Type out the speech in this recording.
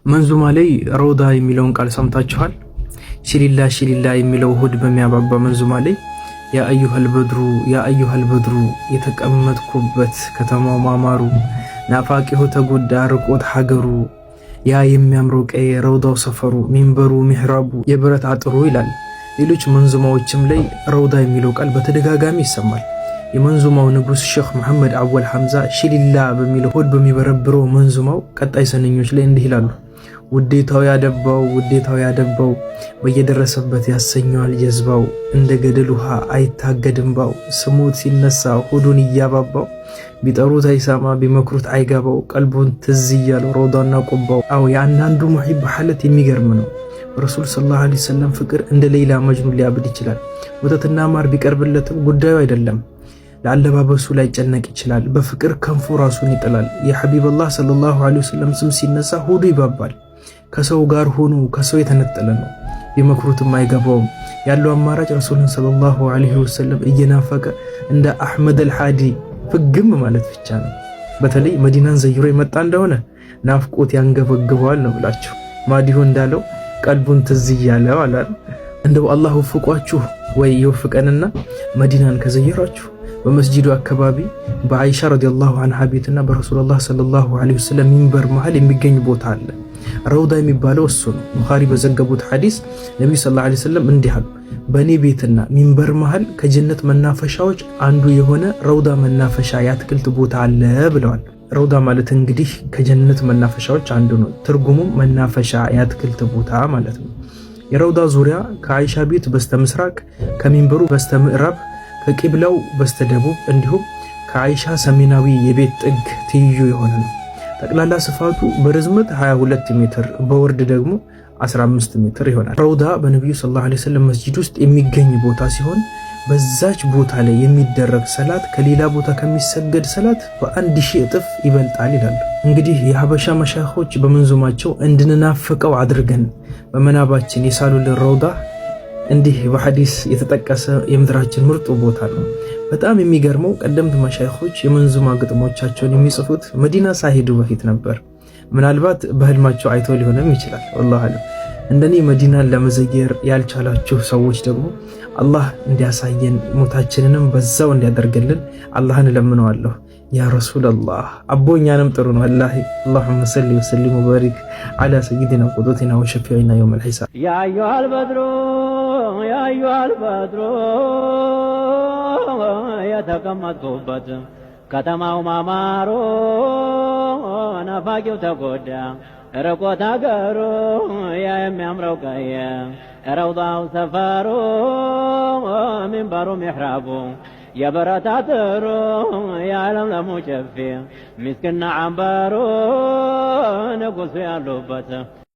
መንዙማ ላይ ረውዳ የሚለውን ቃል ሰምታችኋል። ሽሊላ ሽሊላ የሚለው ሆድ በሚያባባ መንዙማ ላይ يا أيها البدر يا أيها البدر የተቀመጥኩበት ከተማው ማማሩ ናፋቂሁ ተጎዳ ርቆት ሀገሩ ያ የሚያምረው ቀይ ረውዳው ሰፈሩ ሚንበሩ ሚሕራቡ የብረት አጥሩ ይላል። ሌሎች መንዙማዎችም ላይ ረውዳ የሚለው ቃል በተደጋጋሚ ይሰማል። የመንዙማው ንጉስ ሼኽ መሐመድ አወል ሐምዛ ሽሊላ በሚለው ሆድ በሚበረብረው መንዙማው ቀጣይ ስንኞች ላይ እንዲህ ይላሉ። ውዴታው ያደባው ውዴታው ያደባው በየደረሰበት ያሰኘዋል ጀዝባው እንደ ገደል ውሃ አይታገድም ባው ስሙት ሲነሳ ሆዱን እያባባው ቢጠሩት አይሰማ ቢመክሩት አይገባው ቀልቡን ትዝ እያለው ሮዳና ቆባው። አዎ፣ የአንዳንዱ ሙሒብ ሐለት የሚገርም ነው። ረሱል صلى الله عليه وسلم ፍቅር እንደ ሌይላ መጅኑን ሊያብድ ይችላል። ወተትና ማር ቢቀርብለትም ጉዳዩ አይደለም። ለአለባበሱ ላይጨነቅ ይችላል። በፍቅር ከንፎ ራሱን ይጥላል። የሐቢበላህ صلى الله عليه وسلم ስም ሲነሳ ሆዱ ይባባል። ከሰው ጋር ሆኖ ከሰው የተነጠለ ነው። ቢመክሩትም አይገባውም። ያለው አማራጭ ረሱልን صلى الله عليه وسلم እየናፈቀ እንደ አሕመድ አልሓዲ ፍግም ማለት ብቻ ነው። በተለይ መዲናን ዘይሮ የመጣ እንደሆነ ናፍቆት ያንገበግበዋል ነው ብላችሁ ማዲሁ እንዳለው ቀልቡን ትዝ እያለው አላል። እንደው አላህ ወፍቋችሁ ወይ ይወፍቀንና መዲናን ከዘየራችሁ በመስጂዱ አካባቢ በአይሻ رضي الله عنها ቤትና በረሱሉላህ صلى الله عليه وسلم ሚንበር መሃል የሚገኝ ቦታ አለ። ረውዳ የሚባለው እሱ ነው። ቡኻሪ በዘገቡት ሐዲስ ነቢዩ صلى الله عليه وسلم እንዲህ አሉ፣ በእኔ ቤትና ሚንበር መሃል ከጀነት መናፈሻዎች አንዱ የሆነ ረውዳ መናፈሻ የአትክልት ቦታ አለ ብለዋል። ረውዳ ማለት እንግዲህ ከጀነት መናፈሻዎች አንዱ ነው። ትርጉሙም መናፈሻ የአትክልት ቦታ ማለት ነው። የረውዳ ዙሪያ ከአይሻ ቤት በስተ ምስራቅ፣ ከሚንበሩ በስተ ምዕራብ፣ ከቂብላው በስተ ደቡብ እንዲሁም ከአይሻ ሰሜናዊ የቤት ጥግ ትይዩ የሆነ ነው። ጠቅላላ ስፋቱ በርዝመት 22 ሜትር በወርድ ደግሞ 15 ሜትር ይሆናል። ረውዳ በነቢዩ صلى الله عليه وسلم መስጂድ ውስጥ የሚገኝ ቦታ ሲሆን በዛች ቦታ ላይ የሚደረግ ሰላት ከሌላ ቦታ ከሚሰገድ ሰላት በ1000 እጥፍ ይበልጣል ይላሉ። እንግዲህ የሀበሻ መሻይኾች በመንዙማቸው እንድንናፍቀው አድርገን በመናባችን የሳሉልን ረውዳ እንዲህ በሐዲስ የተጠቀሰ የምድራችን ምርጡ ቦታ ነው። በጣም የሚገርመው ቀደምት መሻይኾች የመንዙማ ግጥሞቻቸውን የሚጽፉት መዲና ሳይሄዱ በፊት ነበር። ምናልባት በህልማቸው አይተው ሊሆንም ይችላል። والله أعلم። እንደኔ መዲናን ለመዘየር ያልቻላችሁ ሰዎች ደግሞ አላህ እንዲያሳየን ሞታችንንም በዛው እንዲያደርግልን አላህን እለምነዋለሁ። يا رسول الله አቦ እኛንም ጥሩ ነው። ወላሂ اللهم صل وسلم وبارك على سيدنا قدوتنا وشفيعنا يوم الحساب። يا أيها البدر يا أيها البدر የተቀመጥኩበት ከተማው ማማሩ ናፋቂው ተጎዳ ርቆት አገሩ ያ የሚያምረው ቀየ ረውዳው ሰፈሩ ሚንበሩ ሚሕራቡ የብረት አጥሩ የለምለሙ ጨፌ ምስክና አንበሩ ንጉሱ ያሉበት።